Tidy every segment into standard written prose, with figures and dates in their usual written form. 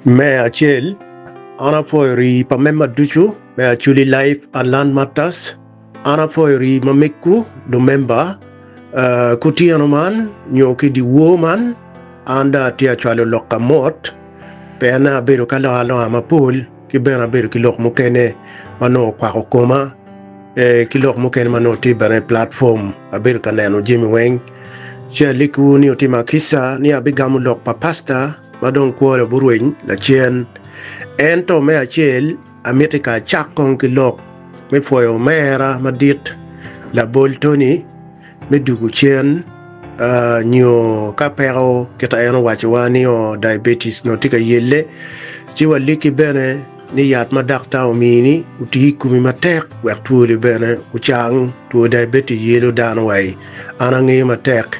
Me acel, an apwoyo rii pa memba ducu me Acholi Life and Land Matters. An apwoyo rii ma mekwu lumemba kutyeno man nyo ki dyewor man. An dong atye acwalo lok ka mot pien abedo ka lok aloka mapol ki bene abedo ki lok mukene ma nongo okwako koma ki lok mukene ma nongo tye bene i platform abedo ka neno jami weng. Ci alikwu ni otima kica ni abigamo lok pa pastor ma dong kwone oburweny lacen. Ento me acel amiti ka acak kong ki lok me pwoyo omera madit Labol Tony me dugo cen nyo ka peko kita en owacowa ni o diabetes nongo tye ka yelle ci waliki bene ni yat ma daktar omini oti i komi matek wek twoli bene ocang. Two diabetes yelo dano wai an angeyo matek.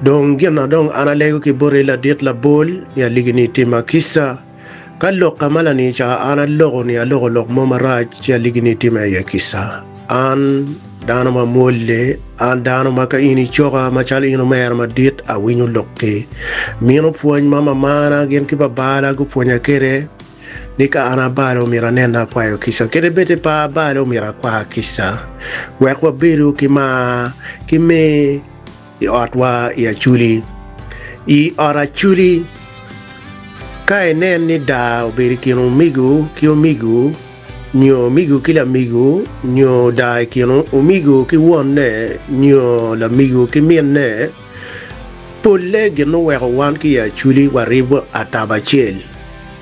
Dong gin na dong an alego ki boti ladit labol ni aligi ni itima kica. Ka lok ka ma lani ca an aloko ni aloko lok mo marac ci aligi ni itima iye kica. An dano ma mwolle, an dano ma ka in icoka macalo in omera madit awinyo lokki. Mino pwony ma mamana gin ki babana gupwonya kwede ni ka an abalo myero anen ni akwayo kica, kadi bed ni pe abalo myero akwa kica wek wabedu ki mar ki mer. I otwa i Acholi. I ot Acholi, ka inen ni daa obedo i kin omego ki omego, nyo omego ki lamego, nyo daa i kin omego ki wonne, nyo lamego ki minne, polle gin oweko wan ki i Acholi waribo atabo acel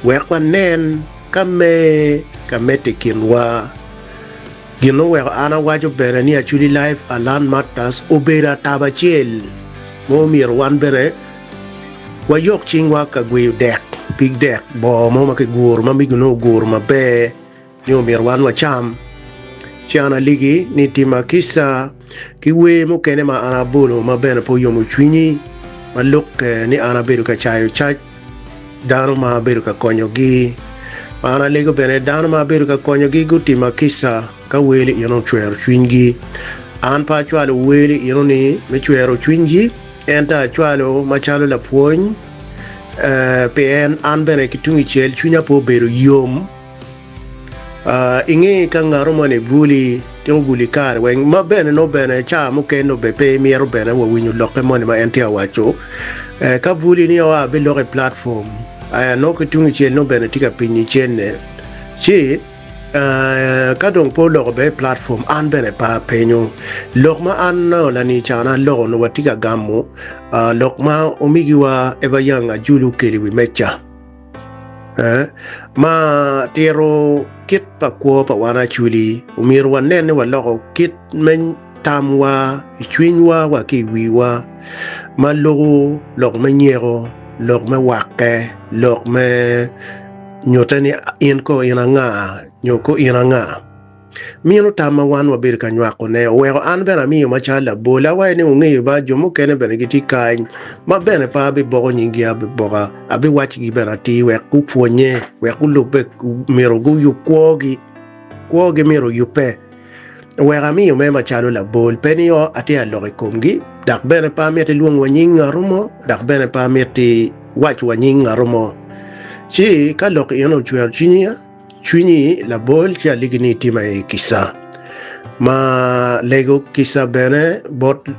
wek wanen ka me ka medde i kinwa. Gin oweko an awaco bene ni Acholi Life Alan Matters obedo atabo acel ma omyero wan bene wayok cingwa ka gweyo dek, pig dek, boo mo ma kiguro ma mego nongo oguro maber ni omyero wan wacam. Ci an aligi ni tima kica ki wer mukene ma an abolo ma bene pe oyomo cwinyi ma lukke ni an abedo ka cayo cac. Dano ma abedo ka konyogi. An alego bene dano ma abedo ka konyogi gutima kica ka wel eno ocwero cwinygi. An pe acwalo wel eno-ni me cwero cwinygi, ento acwalo macalo lapwony, pien an bene ki tung icel cwinya pe obedo yom. Inge ka ngato moni buli, timo buli kare weng, ma bene nongo bene ca mukene nongo bene pe imito bene wa winyo lokke moni ma en tye ka waco. Ka buli ni oa biloko i platform, nongo ki tung icel nongo bene tye ka pinyi cene. Ci ka dong pe oloko bene i platform, an bene pe apenyo. Lok ma an nongo lani cana aloko nongo watye ka gamo lok ma omigiwa Eva Young Ajulu okelo i wi meja. Ma tito kit pa kwo pa wan Acholi, omyero wanen ni waloko kit me tamwa i cwinywa wa ki i wiwa ma lubo lok me nyeko, lok me wakke, lok me nyutte ni in ko in anga nyo ko in anga. Mino tam ma wan wabedo ka nywakone oweko an bene amiyo macalo labol. Awaco ni wungeyo ba, jo mukene bene gitye kany ma bene pe abiboko nyinggi abiboka, abiwaccigi bene atir wek gupwonnye, wek gulubbe, myero guyub kwogi, kwogi myero oyubbe. Wek amiyo me macalo labol, pe ni o atye ka lok i komgi, dok bene pe amito ilwong wa nying ngatu mo, dok bene pe amito iwac wa nying ngatu mo. Ci ka lok eno ocwero cwinyi, Cwinyi labol ci aligi ni itima i kica. Ma lego kica bene bot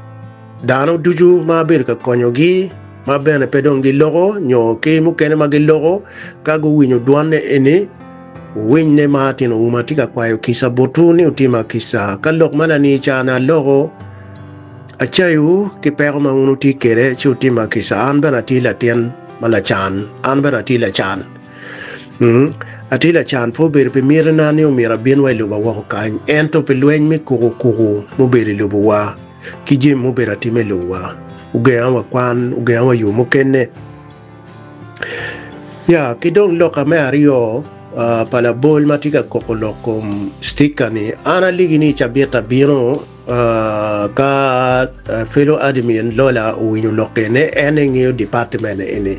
dano ducu ma abedo ka konyogi ma bene pe dong giloko nyo ki mukene ma giloko ka guwinyo dwanne eni, wuwiny ne ma Martin Ouma tye ka kwayo kica botwu ni wutima kica ka lok ma lani ca-ni aloko acayiwu ki peko ma wun wutye kwede ci wutima kica. An bene atye latin ma lacan, an bene atye lacan. Atye lacan, pe obedo pi mitina ni omyero abin wa i lobo woko kany, ento pi lweny me kukukuku mubedo i lobowa ki jami mubedo atima i lobowa. Ogenga wa kwan, ogenga wa yo mukene. Ya, ki dong loka me aryo pa labol ma tye ka koko lok kom stika-ni, an aligi ni i cabit abino, Ka fellow admin Lola owinyo lok ene, en aye ngeyo department eni.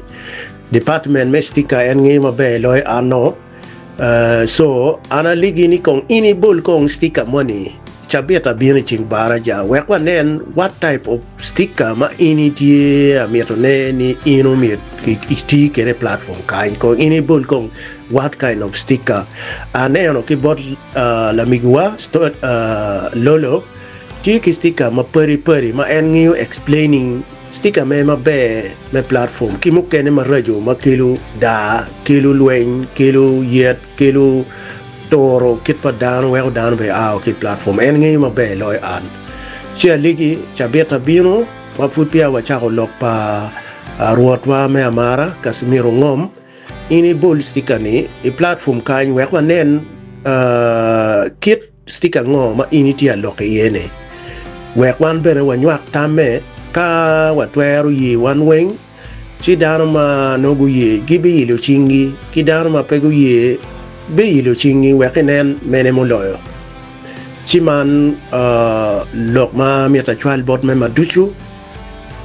Department me sticker en ngeyo maber loyo an no. So an aligi ni kong in ibol kong sticker moni. cabit abino i ceng baraja wek wanen what type of sticker ma in itye amito ne ni in omyero iti kwede i platform kany kong in ibol kong what kind of sticker aneno ki bot lamigiwa Lolo tye ki sticker ma padi padi ma en ngiyo explaining sticker me maber me platform ki mukene maraco ma kelo daa kelo lweny kelo yet kelo turo kit pa dano weko dano bene ao ki i platform en ngeyo maber loyo an. Ci aligi cabit abino ma pud peya wacako lok pa Rwotwa me amara Casimiro Ngom in ibol sticker ni i platform kany wek wanen kit sticker ngo ma in itye alok iye ni wek wan bene wanywak tamme ka watwero ye wan weng. Ci dano ma nongo guye gibiilo cinggi, ki dano ma pe guye biilo cinggi wek inen mene muloyo. Ci man lok ma myero acwal bot mema ducu,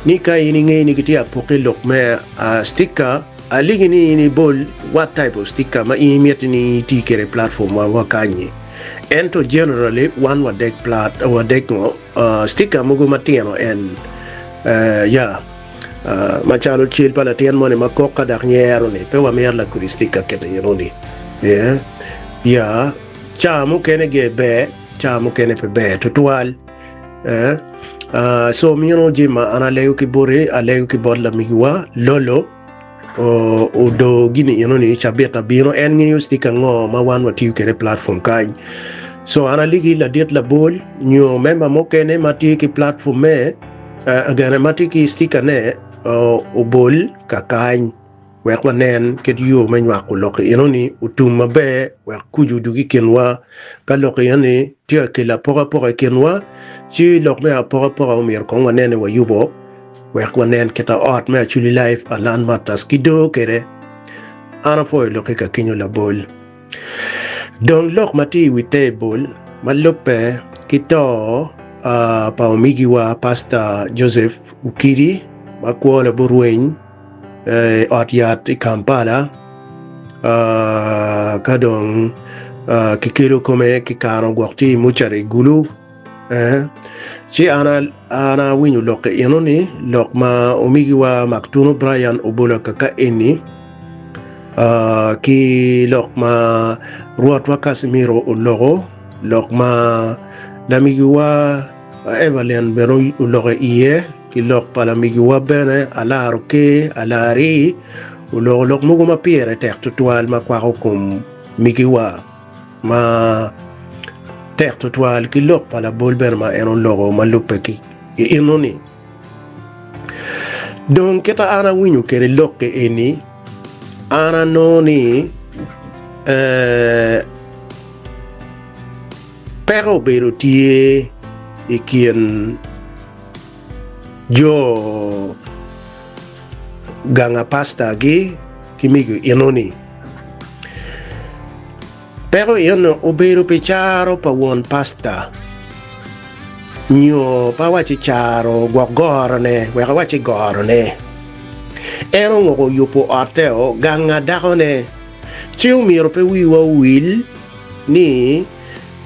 ni ka in ingeyo ni gitye apoki lok me sticker, aligi ni in ibol what type of sticker ma in imiti ni iti kwede i platform wa wa kany-nyi. Ento generally wan wadek plat wadek ngo sticker mogo matino en ya. Macalo cal pa latin moni ma kok ka dok nyero-ni, pe wamito lakodi ctika kit enoni. Ya, ca mukene ge ber, ca mukene pe ber tutwal. So mino jami ma an alego ki boti, alego ki bot lamigiwa Lolo odo gini enoni cabit abino en ngeyo ctika ango ma wan watiyo kwede i platform kany. So an alegi ladit labol nyo member mukene ma tye ki platform me Gene ma tye ki stikane obol kakany wek wanen kit yo me nywako lok enoni otum maber wek kuc odug i kinwa. Ka lok enoni tye ka kelo apokapoka i kinwa, ci lok me apokapoka omyero kong wanen ni wayubo wek wanen kit a ot me Acholi Life and Land Matters ki doo kwede. An apwoyo lokki ka kenyo labol. Dong lok ma tye i wi tebul ma lubbe ki to pa omigiwa Pastor Joseph Okidi ma kwo laburweny i ot yat i Kampala ka dong kikelo kome kikano gwok tye i mucari i Gulu. Ci an awinyo lok enoni, lok ma omigiwa Maktuno Brian obolo kaka eni, ki lok ma Rwotwa Casimiro oloko, lok ma lamigiwa Evelyn bene oloko iye, ki lok pa lamigiwa bene Alaro Ker Alari oloko lok mogo ma pire tek tutwal ma kwako kom migiwa. Ma tek tutwal ki lok pa labol bene ma en oloko ma lubbe ki eno-ni. Dong kita an awinyo kwede lok-ki eni, an anongo ni peko obedo tye i kin jo ganga pastagi ki mego eno-ni. Peko eno obedo pi caro pa won pasta nyo pe awacci caro gwok gorone wek awacci gorone. En onguko yubo otte-o ganga dakone ci omyero pe wiwa owil ni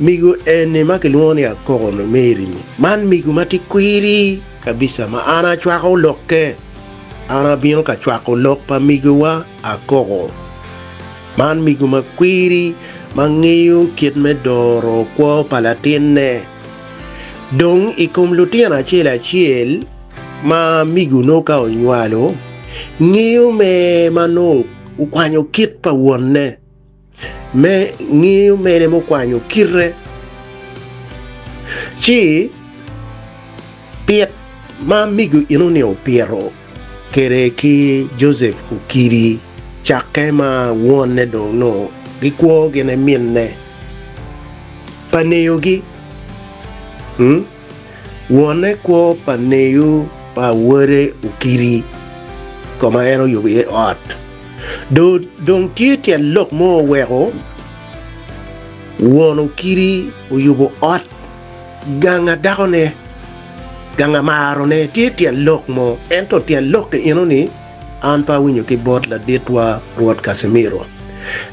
mego eni ma kilwongo ni Akoko Mary-ni man mego ma tye kwiri kabisa ma an acwako lokke. An abino ka cwako lok pa megowa Akoko. Man mego makwiri ma ngeyo kit me doro kwo pa latinne. Dong i kom lutino acel acel ma mego nongo ka onywalo, ngeyo me ma nongo okwanyo kit pa wonne, me ngeyo mene mukwanyo kite, ci Pit ma mego enoni opito kwede ki Joseph Okidi cakke ma wonne dong nongo gikwo gine minne pa neyogi. Wonne kwo pa neyo pa wode Okidi ka ma en oyubo iye ot. Dong tye tyen lok mo oweko won Okidi oyubo ot Ganga dakone, ganga marone tye tyen lok mo, ento tyen lok-ki eno-ni an pe awinyo ki bot laditwa Rwot Casimiro,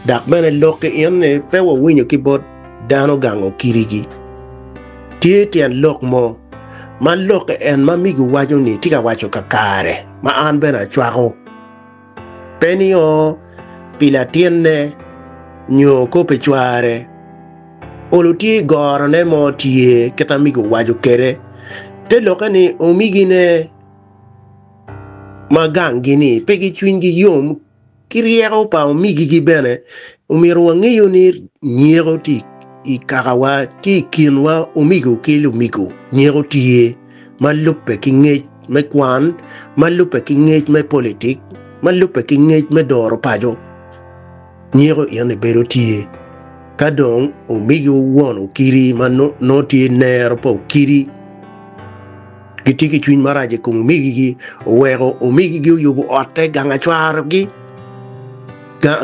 dok bene lok-ki eno-ni pe wawinyo ki bot dano gango kirigi. Tye tyen lok mo ma lok en ma migo waco ni tye ka waco kakare ma an bene acwako. Pe ni o pi latinne nyo ko pi cware. Olo tye gorone mo tye kit ma migo owaco kwede. Te lokke ni omigine ma ganggi-ni pe gicwinygi yom ki ryeko pa omegigi bene. Omyero wangeyo ni nyeko tye i kakawa, tye i kinwa omego ki lumego. Nyeko tye ma lubbe ki ngec me kwan, ma lubbe ki ngec me politik, ma lubbe ki ngec me doro paco. Nyeko eni bedo tye ka dong omego won okiri ma nongo tye nero pa okiri. Gitye ki cwiny marac i kom omegigi, oweko omegigi oyubo otte gang acwarogi,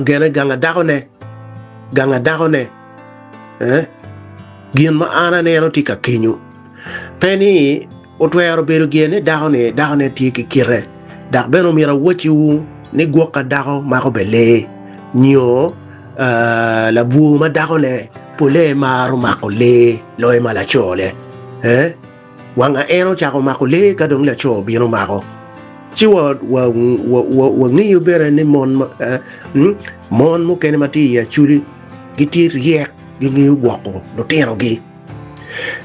gene gang a dakone, gang a dakone. Eh? Gin ma an aneno tye ka kenyo pe ni otwero bedo gin ni dako-ni dakone tye ki kite, dok bene omyero awacciwu ni gwok ka dako mako be lee nyo uh, labwor ma dakone pole maro mako lee loyo ma lacone. Eh? Wanga en ocako mako lee ka dong laco obino mako. Ci wangeyo bene ni mon mon mukene ma tye i Acholi gitye ryek gingeyo gwoko lutinogi.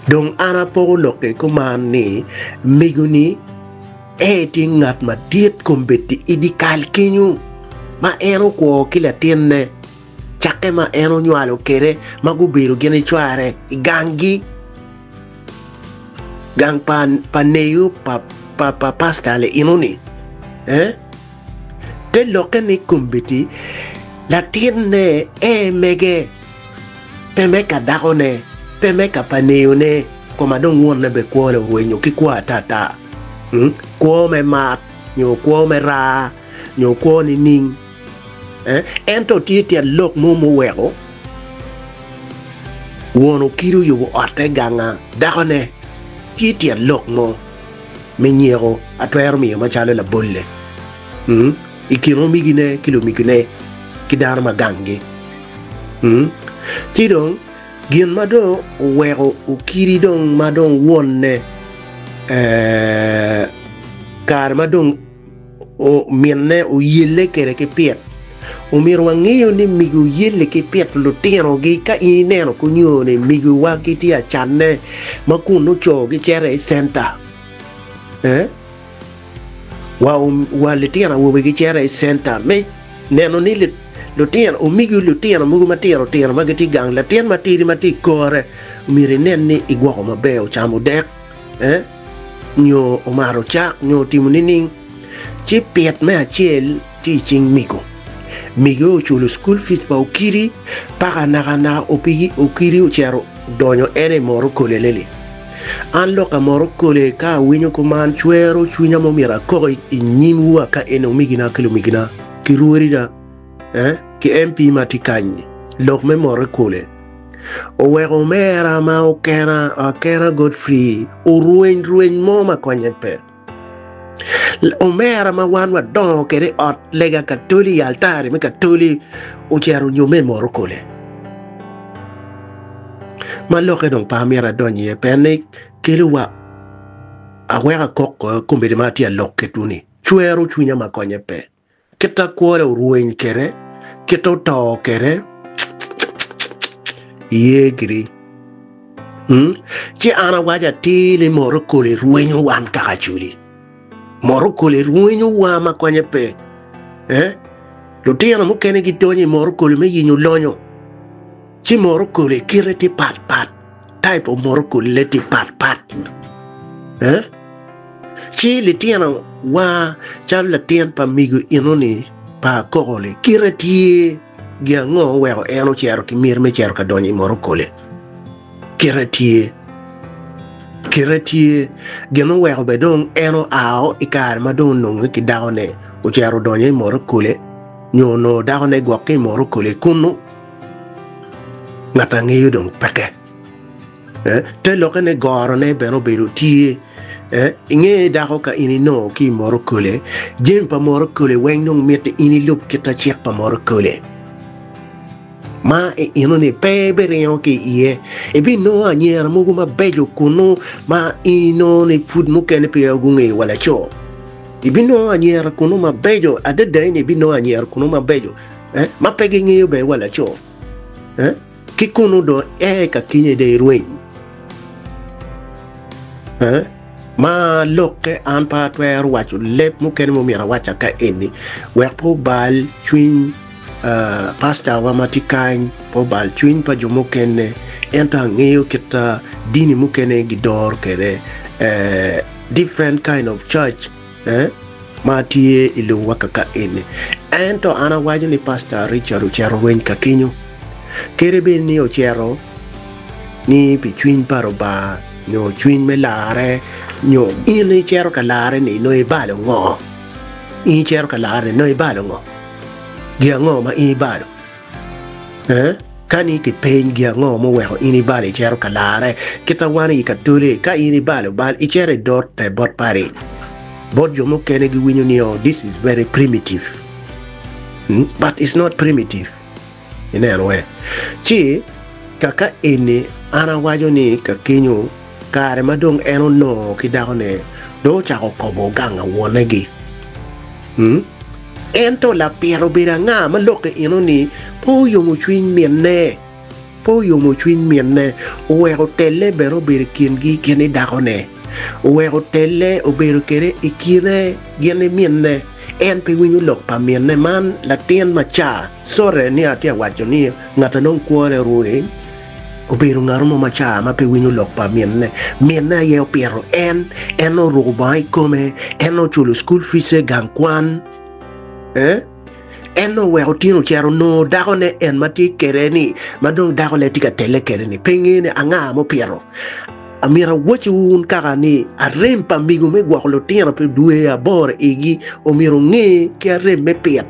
Dong an apoko lok-ki kuman ni mego-ni en tye ngat madit kombeddi i dye kal kenyo ma en okwo ki latinne cakke ma en onywalo kwede ma gubedo gin ki cware i ganggi. Gang pa pa neyo pa pa pa pastor le ino ni eh te lokke ni kombeddi latin ne e mege pe me ka dako ne pe me ka pa neyo ne koma dong wonne be kwo ne orwenyo ki kwo ata ata hmm? Kwo me mat nyo kwo me raa nyo kwo nining eh ento tye tyen lok mo muweko Won Okidi oyubo otte ganga dakone. Tye tyen lok mo me nyeko atwero miyo macalo labolle i kin omegine ki lumegine ki dano ma ganggi. Ci dong gin ma dong oweko Okidi dong ma dong wonne kare ma dong minne oyelle kwede ki pit. Omyero wangeyo ni mego oyelle ki pit lutinogi. Ka in ineno kunyo ni megowa gitye acanne ma kun nongo co gicito i centa, eh? wa, wa litino awobe gicito i centa me neno ni lutino, omego lutino mogo matino tino ma gitye gang, latin matidi ma tye i kore myero inen ni igwoko maber, ocamo dek, eh? nyo omato cak nyo otimo nining, ci pit me acel tye i cing mego. Mege oculo school fees pa Okidi paka naka naka Okidi ocito odonyo en i moro kolele-ni. An lok amoro kole ka awinyo kuman cwero cwinya ma omyero akok i nyimwu wa ka eni omegina ki lumegina ki rwodina eh, ki MP ma tye kany-ni. Lok me moro kole. Oweko omera ma okena akena Godfrey orweny rweny mo ma konye pe. Omera ma wan wadongo kwede i ot lega Katoli i altari me Katoli ocito onyomme i Morokole. Ma lokke dong pe amito adony iye pien ni kelo wa aweko akok kombeddi ma atye alok kedwu-ni cwero cwinya ma konye pe. Kit a kwone orweny kwede, kit oto kwede, iye giri. Hmm? Ci an awaco atir ni morokoli rwenyo wan kaka Acholi. Morokoli rwenyo wa ma konye pe. Eh? Lutino mukene gidonyo i morokoli me yenyo lonyo. Ci morokoli kite tye pat pat. Type of morokoli-le tye pat pat. Eh? Ci litino wa calo latin pa mego eno-ni pa akoko-ni kite tye gin ango oweko en ocito ki miti me cito ka donyo i morokole? Kite tye. Kite tye gin oweko bene dong en oao i kare ma dong ononge ki dakone ocito odonyo i morokole nyo onongo dakone gwok ki i morokole kunnu ngat angeyo dong peke. Te lokke ni gorone bene obedo tye. Inge dako ka in inongo ki i morokole, jami pa morokole weng dong mitte in ilub kit cik pa morokole. Ma enoni pe ibiringo ki iye. Ibinongo anyira mogo mabeco kunnu ma in inongo ni pud mukene peya gungeyo wa laco. Ibinongo anyira kunnu mabeco adada in ibinongo anyira kunnu mabeco eh, ma pe gingeyo bene wa laco. Eh, ki kunnu dong ee ka kinye dong irweny. Eh, ma lokke an pe atwero waco leb mukene ma omyero awacca ka eni wek pe obal cwiny Pastawa ma tye kany pe obal cwiny pa jo mukene, ento angeyo kit dini mukene gidoro kwede different kind of church ma tye i lobowa kaka eni. Ento an awaco ni Pasta Richard ocito rweny ka kenyo. Kadi bed ni ocito ni pi cwiny pa Rubanga nyo cwiny me larre nyo in icito ka larre ni nongo ibalo ngo? In icito ka larre ni nongo ibalo ngo? Gin ango ma in ibalo? Eh? Ka ni kipeny gin ango muweko in ibalo icito ka larre? Kita wan i Katoli, ka in ibalo bal, icito idotte bot pari. Bot jo mukene giwinyo ni oh, this is very primitive. Hmm? But it's not primitive. Ineno we? Ci, kaka eni an awaco ni kakenyo kare ma dong en onongo ki dakone, dong ocako kobo gang awonegi. Hmm? Ento lapit obedo anga ma lokke eno ni pe oyomo cwiny minne? Pe oyomo cwiny minne, oweko telle bene obedo i kingi gin ki dakone. Oweko telle obedo kwede i kine gin ki minne. En pe winyo lok pa minne. Man latin ma ca sote ni atye ka waco ni ngat a nongo kwone orweny obedo ngat mo ma ca ma pe winyo lok pa minne. Minne aye opito en, en oruko bongo i kome, en oculo cukul fice gang kwan, eh? En oweko tin ocito onongo dakone en ma tye kwede-ni, ma dong dakone tye ka telle kwede-ni, pe ngeyo ni anga mupito. Amyero awacciwu wun kaka ni arem pa migo me gwoko lutino pi dwe aboro igi omyero onge ki arem me pit.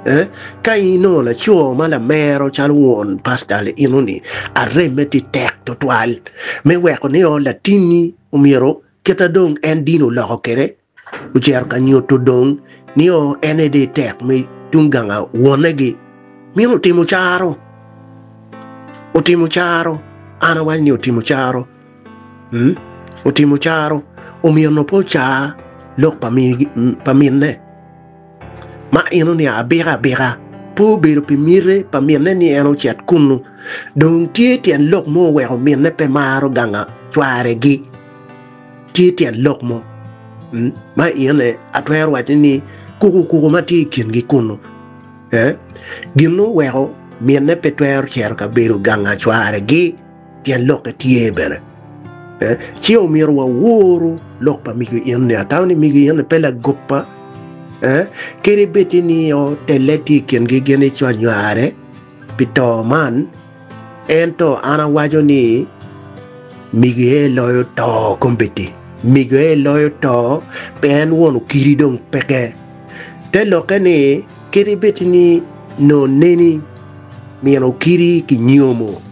Eh, ka inongo laco ma lamero calo won pastor-li eno-ni, aremme tye tek tutwal me weko ni o latinni omyero kita dong en dini oloko kwede ocito ka nyuto dong ni o en aye dong tek me tung ganga wonne-gi. Meno otimo caro, otimo caro, an awaco ni otimo caro, mm, otimo caro, omyero onongo pe ocar lok pa minne. Ma eno ni abika abika pe obedo pi miti pa minne ni en ocit kunnu. Dong tye tyen lok mo oweko minne pe maro ganga cwaregi. Tye tyen lok mo ma ine atwero waco ni kukukuku ma tye i kingi kunnu. Eh, gin oweko minne pe twero cito ka bedo ganga cwaregi. Tyen lokke tye bene. Ci omyero waworu lok pa mego eno-ni. Atamo ni mego eno-ni pe lagoppa. Kadi bed ni telle tye i kingi gin i cwanyware pi to man, ento an awaco ni mego aye loyo to kombeddi. Mego aye loyo to pien won okiri dong peke. Te lokke ni kadi bed ni nongo neni min okiri kinyomo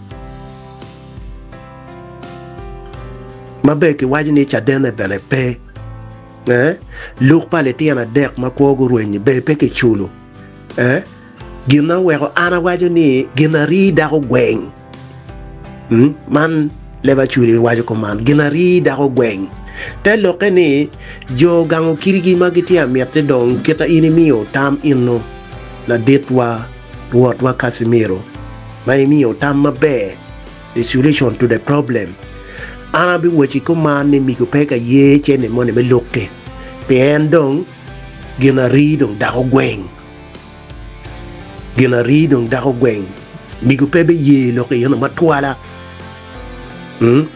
ma ber kiwaco ni cadenne bene pe. Eh, luk pa litino adek ma kwo gurwenyo bene pe kiculo. Eh, gin ma oweko an awaco ni gin arii dako gweng. Hmm? Man leb Acholi waco kuman, gin arii dako gweng. Te lokke ni jo gango kirigi ma gitye amiti dong kita in imiyo tam ino laditwa Rwotwa Casimiro ma imiyo tam maber, the solution to the problem. An abiwacci kuman ni migo pe ka ye cene moni me lukki, pien dong gin arii dong dako gweng. Gin arii dong dako gweng. Migo pe biye lok eno matwala. Hmm?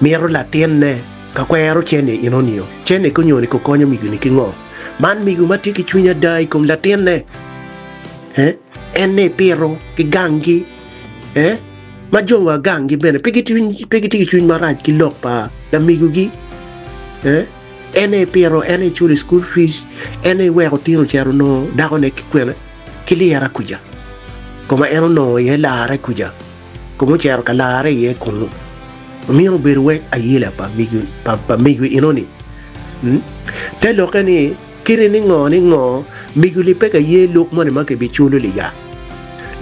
Mito latinne ka kwero cene eno nio. Cene konyoni kokonyo migo-ni ki ngo? Man migo ma tye ki cwiny ada i kom latinne. Eh, en ni epito ki ganggi, eh, ma jo wa ganggi bene pe gitye pe gitye ki cwiny marac ki lok pa lamigogi. Eh, en aye epito, en aye eculo i school fees, en aye eweko tino ocito onongo dakone ki kwene ki lira kuca, koma en onongo iye larre kuca, koma ocito ka larre iye kunu. Omyero obedo wek ayela pa mego pa, pa mego enoni. Hmm? Te lokke ni Kite ni ngo ni ngo, mego-ni pe ka ye luk moni ma kibiculo liya.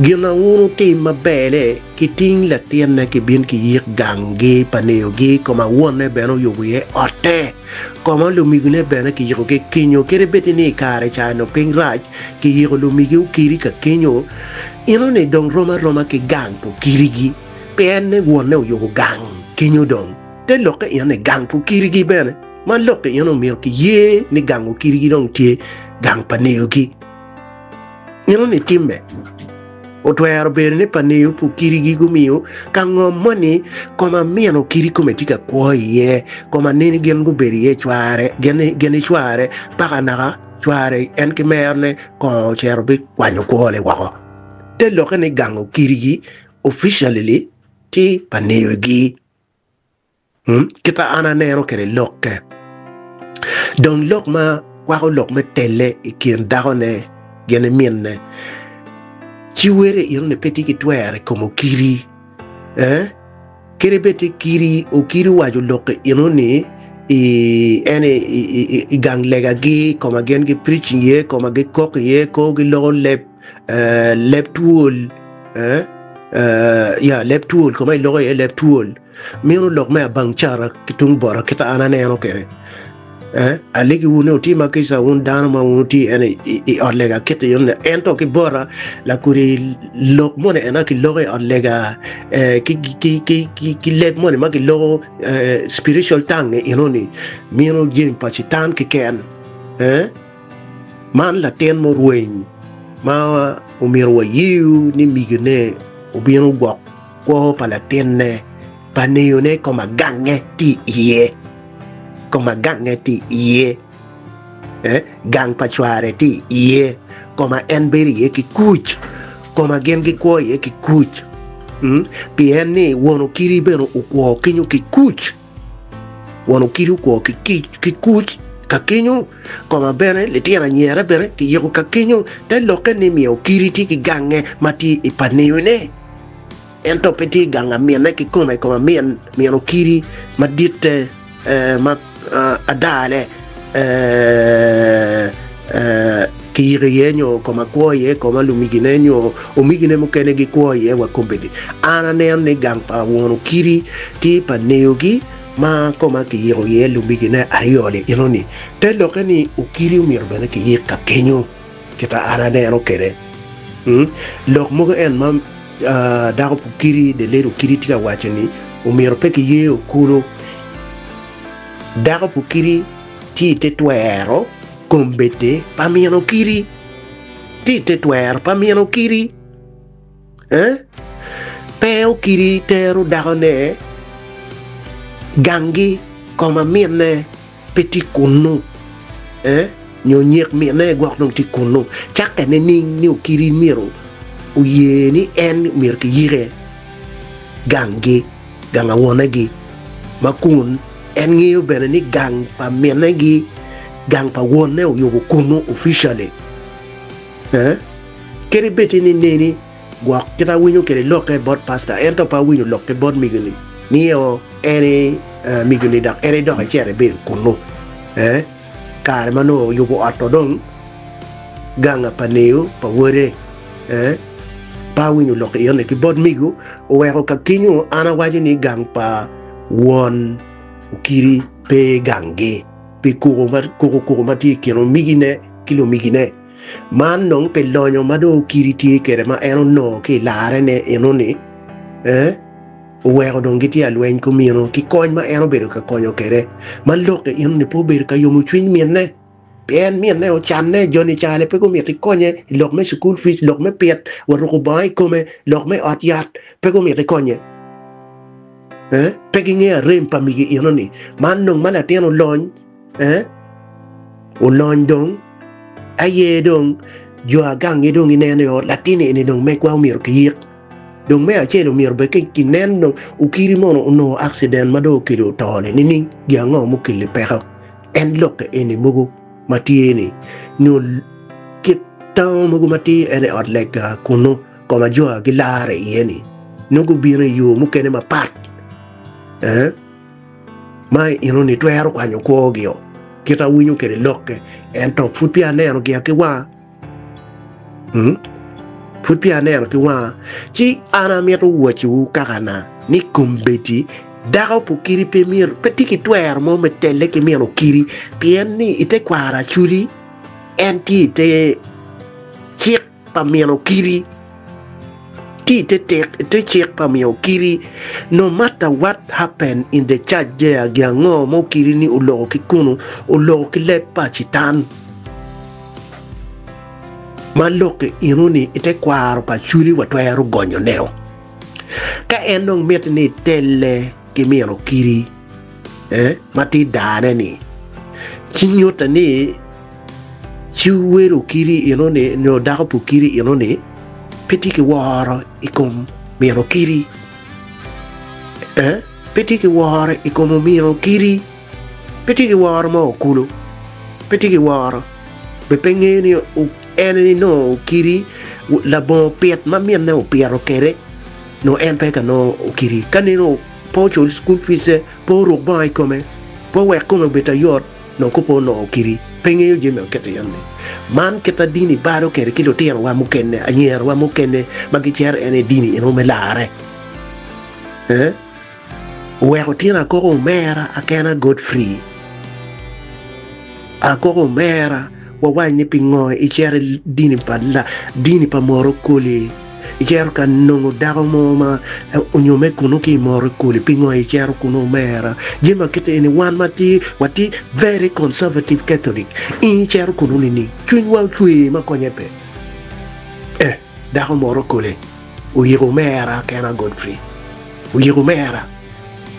Gin ma wun wutim maber-ne, kiting latinne kibin kiyik ganggi pa neyogi, koma wonne bene oyubo iye otte, koma lumigine bene kiyikogi kinyo. Kadi bed ni i kare ca onongo piny rac, kiyiko lumigi okiri ka kenyo, enoni dong rom aroma ki gang pa okirigi, pien ni wonne oyubo gang kenyo dong. Te lokke enoni gang pa okirigi bene. Ma lokke eno omyero kiye ni gang okirigi dong tye gang pa neyogi. Eno-ni timme. Otwero bedo ni pa neyo pa okirigi gumiyo ka ngom moni koma min okiri kome tye ka kwo iye, koma neni gin gubedo iye cware, gin i cware paka naka cware en ki merone kongo ocito bikwanyo kwone woko. Te lokke ni gang okirigi officially tye pa neyogi. Kit ma an aneno kwede lokke, dong lok ma kwako lok me telle i kin dakone gin ki minne, ci were eno-ni pe tye ki twero i kom okiri. Kadi bed tye kiri, okiri owaco lok eno-ni i en i gang legagi, koma gin gi preaching iye, koma gikok iye, kor giloko leb leb twol, ya leb twol, koma iloko iye leb twol. Meno lok me abang cara ki tung bota kit a an aneno kwede. Eh, alegiwu ni wutima kica wun dano ma wun wutye en i ot lega kit enoni, ento ki bota lakodi lok moni ena kiloko i ot lega eh, ki, ki, ki, ki, ki leb moni ma kiloko eh, spiritual tongue enoni meno jami pa citan keken. Eh, man latin murweny ma omyero wayewu ni migine obino ogwok Kwo pa latinne pa neyone koma gange tye iye, koma gange tye iye, eh, gang pa cware tye iye, koma en bedo iye ki kuc, koma gin gikwo iye ki kuc. Mm? Pien ni won okiri bene okwo kenyo ki kuc. Won okiri okwo ki, ki, ki kuc ka kenyo, koma bene litino anyira bene kiyiko ka kenyo. Te lokke ni miyo okiri tye ki gange ma tye i pa neyone. Ento pe tye gang aminne kikome i kom amin min okiri maditte ma adane kiyiko iye nyo koma kwo iye koma lumigine nyo omigine mukene gikwo iye wa kombeddi. An aneno ni gang pa won okiri tye pa neyogi ma koma kiyiko iye lumigine aryo-ni enoni. Te lokke ni okiri omyero bene kiyik ka kenyo. Kita an aneno kwede. Lok mogo en ma dako Okiri, the lady Okiri tye ka waco ni omyero pe kiye okulu. Dako Okiri tye i te twero kombeddi pa min Okiri. Tye i te twero pa min Okiri. Eh? Pe Okiri tero dakone gangi koma minne. pe tye kunnu, eh, nyo nyek minne gwok dong tye kunnu. Cakke nining ni okiri myero oye ni en myero kiyike ganggi, gang awonegi, ma kun en ngeyo bene ni gang pa minnegi, gang pa wonne oyubo kunnu officially. Eh, kadi bed ni neni Gwok kit awinyo kwede lokke bot pastor ento pe awinyo lokke bot mego-ni nio en i mego-ni dok en idok icito ibedo kunnu eh kare ma nongo oyubo ot-to dong ganga pa neyo pa wode eh pe awinyo lok eno-ni ki bot mego oweko ka kenyo an awaco ni gang pa won okiri pe ganggi pi kuku kuku ma tye i kin omegine ki lumegine. Man dong pi lonyo ma dong Okiri tye kwede ma en onongo ki i larrene enoni, eh, oweko dong gitye alweny ki omino ki kony ma en obedo ka konyo kwede. Ma lokke enoni pe obedo ka yomo cwiny minne, pien minne ocanne, joni cale pe gumito ikonye i lok me cukul fic, lok me pit, wa ruko bongo i kome, lok me ot yat, pe gumito ikonye. Eh, pe gingeyo arem pa migi enoni. Man dong ma latin olony, Eh, olony dong, aye dong jo agangi dong ineno yo latin eni dong megwa omyero kiyik. Dong me acel omyero bed ki kinen dong okiri mono onongo accident ma dong okelo oto ni nining gi ango mukeli peko. En lokke eni mogo ma tye ni nyo kit tango mogo ma tye en i ot lega kunu koma jo a gilare iye ni nongo gubino i yo mukene mapat. Eh. Ma enoni twero kwanyo kwogi-o, kit awinyo kwede lokke, ento pud peya aneno gia ki wanga. Pud peya aneno ki wanga, ci an amito wacowu kakana ni kombeddi dako pa okiri pe myero, pe tye ki twero mo me telle ki min okiri, pien ni i tekwaro Acholi en tye i te cik pa min okiri, tye i te cik pa min okiri, no matter what happen in the church there, gin ango ma okiri ni oloko ki kunu, oloko ki leb pa citan. Ma lok-ki eno-ni i tekwaro pa Acholi watwero gonyoneo. Ka en dong mitte ni etelle ki mino kidi ma tye dane-ni, ci nyutte ni ci welo kidi eno-ni nyo dako pa okidi eno-ni pe tye ki woro i kom mino kidi, pe tye ki woro i kom omino kidi. Pe tye ki woro mo kulu, pe tye ki woro, be pe ngeyo ni en ni nongo okiri labongo pit ma minne opito kwede, nongo en pe ka nongo okiri. Ka nino pe ocul cukul fice, pe oruk bongo i kome, pe owek kome obed ayot, nongo ko pe onongo okiri. Pe ngeyo jami ma kite enoni. Man kit ma dini balo kwede ki lutinowa mukene, anyirawa mukene ma gicito en i dini eno me larre. Oweko tyen akoko omera akena Godfrey akoko omera wawac ni pingo icito i dini pa dini pa Morokoli icito ka nongo dako mo ma onyome kunu ki i Morokoli pingo icito kunu omera jami ma kite eni wan ma tye watye very conservative Catholic in icito kunu nining cwinywa ocwer ma konye pe eh dako Morokoli oyiko omera akena Godfrey oyiko omera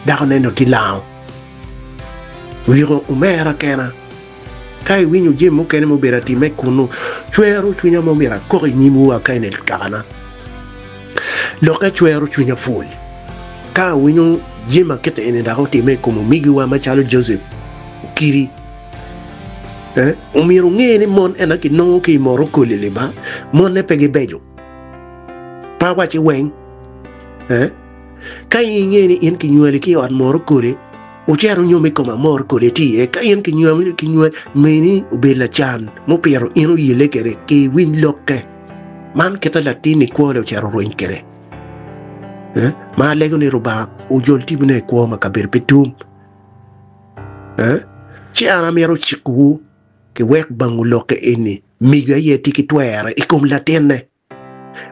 dako ne nongo tye lango oyiko omera kena ka iwinyo jami mukene ma obedo atime kunu cwero cwinya ma myero akok i nyimwu wa ka eni kakana lokke cwero cwinya pwol ka awinyo jami ma kite eni dok otime i kom omegiwa macalo Joseph Okiri eh, omyero onge ni mon ena kinongo ki i Morokoli liba monne pe gibeco Pe awacci weng. Eh? Ka in inge ni in kinywali ki i ot moro kodi, wucito wunyom i kom amor kodi tye iye. Ka in kinywali kinywali meni obedo lacan mupito in oyelle kwede ki winy lokke. Man kite latinni kwone ocito orweny kwede. Eh? Ma alego ni Rubanga ojol tipone i kwo ma kabedo pe tum. Eh? Ci an amito cikowu ki wek bangu lokke eni. Mego aye tye ki twero i kom latinne.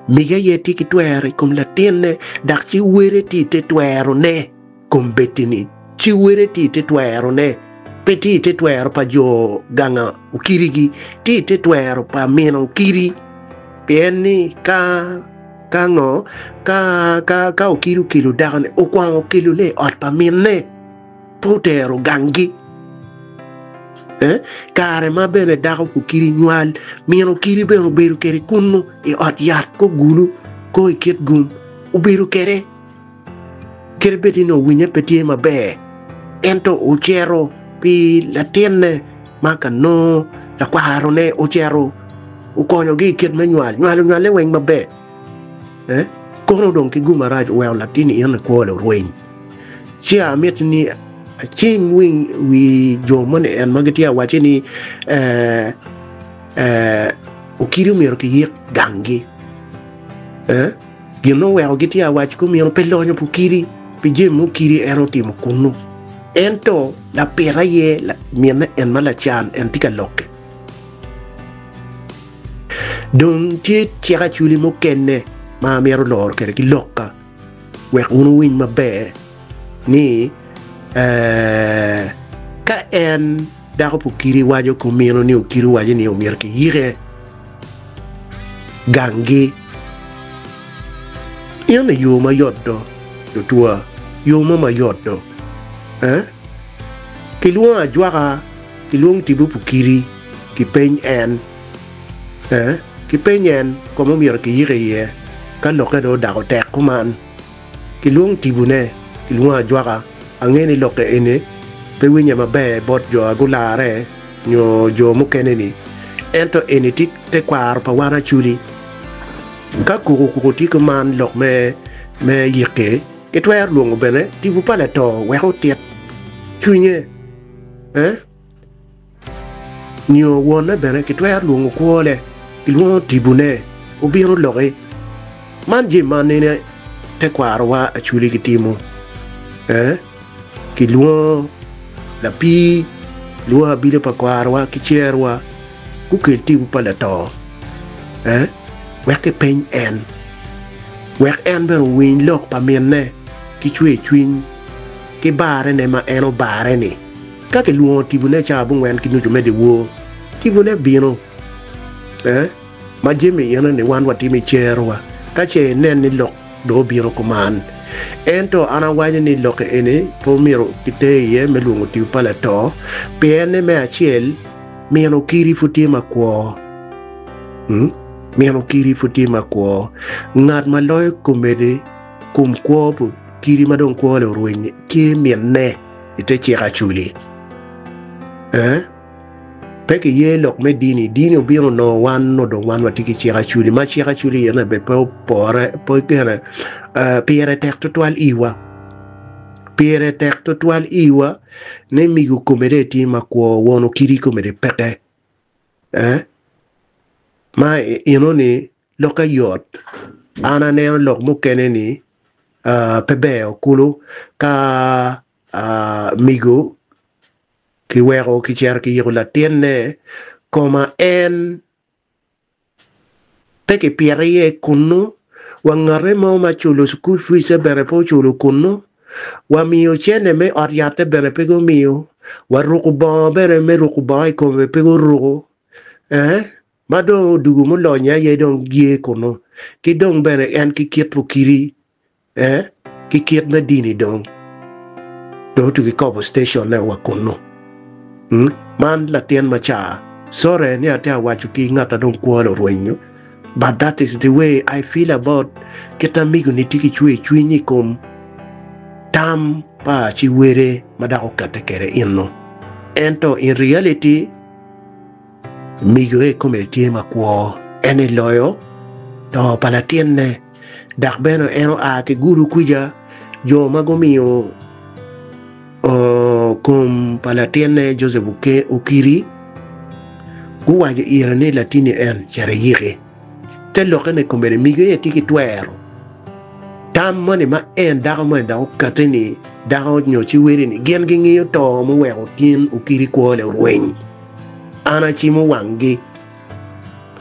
Mego aye tye ki twero i kom latinne, dok ci wode tye i te twerone. Kombeddi-ni, ci wode tye i te twerone, pe tye i te twero pa jo ganga okirigi, tye i te twero pa min okiri. Pien ni ka ka ngo ka ka ka okiri okelo dakone, okwongo kelone i ot pa minne. pe otero ganggi. Eh, kare ma bene dako okiri nywal, min okiri bene obedo kede kunnu i ot yat ko gulu ko i kit gum, obedo kede. Kede bed ni owinye pe tye maber, ento ocito pi latinne ma ka nongo lakwarone ocito okonyogi i kit me nywal, nywalo nywale weng maber. Eh, kono dong ki gum marac oweko latinni eno kwone orweny. Ci amito ni acim wi jo moni en ma gitye ka wacce ni okidi myero kiyik ganggi. Gin ma oweko gitye ka waco kumeno pe lonyo pa okidi pi jami ma okidi en otimo kunnu. Ento lapit aye minne en ma lacan en tye ka lokke. Dong tye cik acwali mukene ma amito loro kwede ki lokka. Wek wun wuwiny maber ni, ka en dako pa okiri waco ki omino ni okiri owaco ni omyero kiyike ganggi, eno yo mayot do lutwa, yo mo mayot do. Kilwongo ajwaka, kilwong tipo pa okiri, kipeny en. Ee, kipeny en kome omyero kiyike iye ka lokke dong odako tek kuman. Kilwong tibone, kilwongo ajwaka. Angeyo ni lokke eni pe winye maber bot jo a gularre nyo jo mukene-ni, ento eni tye tekwaro pa wan Acholi. Ka kukukuku tye kuman lok me me yik-ki, kitwero lwongo bene tipo pa lato wek otit cwinye. Ee. Nyo wonne bene kitwero lwongo kwone, kilwongo tibone. obino loki. Man jami ma nene tekwarowa Acholi gitimo. Eh, kilwongo lapii, lwongo abilo pa kwarowa ki cerwa gukel tipo pa lato. Eh, wek kipeny en. Wek en bene owiny lok pa minne ki cwercwiny ki barrene ma en obarre-ni. Ka kilwongo tipone cawa abongwen ki nucu me dyewor, tipone bino. Eh, ma jami eno-ni wan watimo i cerowa, ka ce inen ni lok dong obino kuman. Ento an awaco ni lokke eni pe omyero kiter iye me lwongo tipo pa lato, pien ni me acel, min okiri pud tye makwo. Hmm? Min okiri pud tye makwo. Ngat ma loyo komedi kom kwo pa okiri ma dong kwone orweny tye minne i te cik Acholi. Eh? Pe kiye lok me dini, dini obino onongo wan onongo dong wan watye ki cik Acholi, ma cik Acholi ene bene pe opore, pe gene, eh, pire tek tutwal iwa. Pire tek tutwal iwa ni migo kome dong tye makwo, won okiri kome dong peke. Eh? Ma eno-ni lokke yot. An aneno lok mukene ni uh, pe ber kulu ka uh, migo kiweko kicito kiyiko latinne koma en pe kipito iye kunnu, wa ngate mo ma culo cukul fice bene pe oculo kunnu, wa miyo cente me ot yatte bene pe gumiyo, wa ruko bongo bene me ruko bongo i kome pe guruko, eh, ma dong odugo mulonye aye dong ye kunnu, ki dong bene en ki kit okiri Eh, ki kit me dini dong, dong otugi kobo station-ne wa kunnu. Hmm? Man latin ma ca. Sorry ni atye awaco ki ngat a dong kwone orwenyo, but that is the way I feel about kit amigo-ni tye ki cwer cwiny i kom tam pa ci were ma dok okette kwede eno. Ento in reality, Migo aye kome tye makwo, en eloyo to pa latinne, dok bene en oa ki gudo kwica jo ma gumiyo kom pa latinne Joseph Okiri guwaco ire ni latinni en cit iyiki. Te lokke ni komedi migo aye tye ki twero tam moni ma en dako moni dok okati ni dako nyo ci weri ni gin gingiyo to muweko tin Okiri kwone orweny. An acimo wanggi.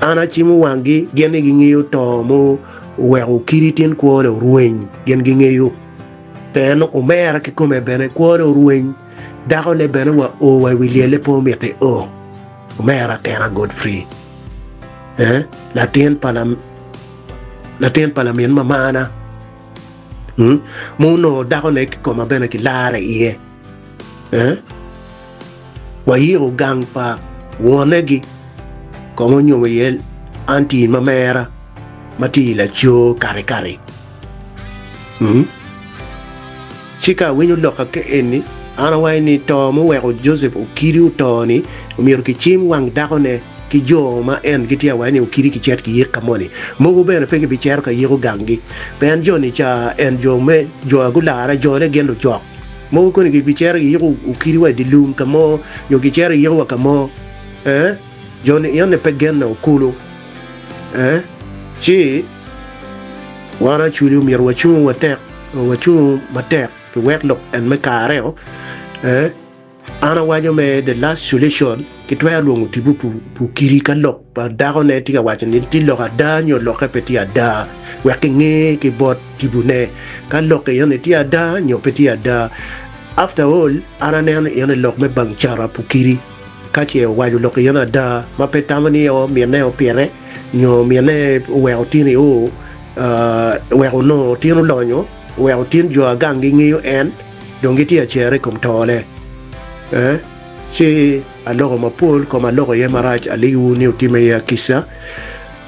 An acimo wanggi, gin ni gingeyo to mo oweko okiri tin kwone orweny, gin gingeyo. Pien omera kikome bene kwone orweny, dakone bene wa o wa i wi lyelle pe omiti o. Omera kena Godfrey. Eh, latin pa la, latin pa lamin mamana. Hmm? Mu onongo dakone kikoma bene kilare iye. Eh? Wayiko gang pa wonegi kong onyomo iye anti ma mera ma tye i laco karekare. Ci ka awinyo lok ake eni, an awaco ni to muweko Joseph Okidi oto-ni myero kicim wang dakone ki jo ma en gitye awaco ni Okidi kicit kiyik ka moni. Mogo bene pe gibicito ka yiko ganggi pien jo-ni ca en jo me jo a gularre jone gin lujok. Mogo koni gibicito giyiko okidi wa i dye lum ka mo, nyo gicito giyiko wa ka mo, eh, jo-ni eno pe genne okulu, eh, ci wan acwili omyero wacungu watek, wacungu matek pi wek lok en me kare-o, eh, An awaco me the last solution kitwero lwongo tipo pukiri ka lok pa dako ne tye ka waco ni tye lok ada nyo lokke pe tye ada wek ki nge ki bot tipo ne ka lok eno ni tye ada nyo pe tye ada. After all an aneno ni eno ni lok me bang cara pukiri ka ce owaco lok eno ada ma pe tamo ni o minne opite nyo minne oweko tini o weko onongo tin olonyo oweko tin jo agang gi ngeyo en Dong gitye ka cere i kom tone. Eh, ci aloko mapol, kom aloko iye marac, aligiwu ni wutim iye akica.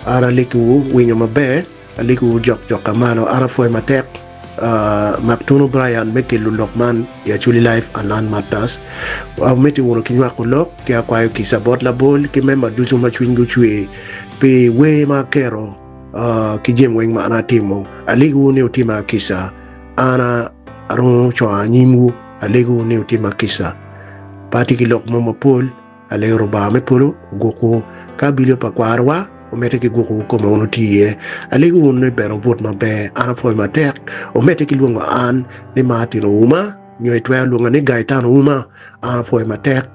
An alikiwu winyo maber, alikiwu jok jok ka malo. An apwoyo matek, uh, Maktunu Brian me kelo lok man i Acholi Life and Land Matters. Amiti wunu ki nywako lok, ki akwayo kica bot labol ki memba ducu ma cwinygi ocwer pi wer ma aketo, uh, ki jami weng ma an atimo. Aligiwu ni wutim akica. An aromo coyo anyimwu, alegowu ni wutimma kica. Pe atye ki lok mo mapol, alego Rubanga me polo ogwokwu. Ka abilio pa kwarowa. Omedde ki gwoko kome wun wutye iye. Alego wun ni bene wubut maber. An apwoyo matek. Omedde ki lwongo an ni Martin Ouma, nyo itwero lwonga ni Gaetano Ouma. An apwoyo matek.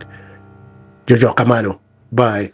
Jojok kamano. Bye.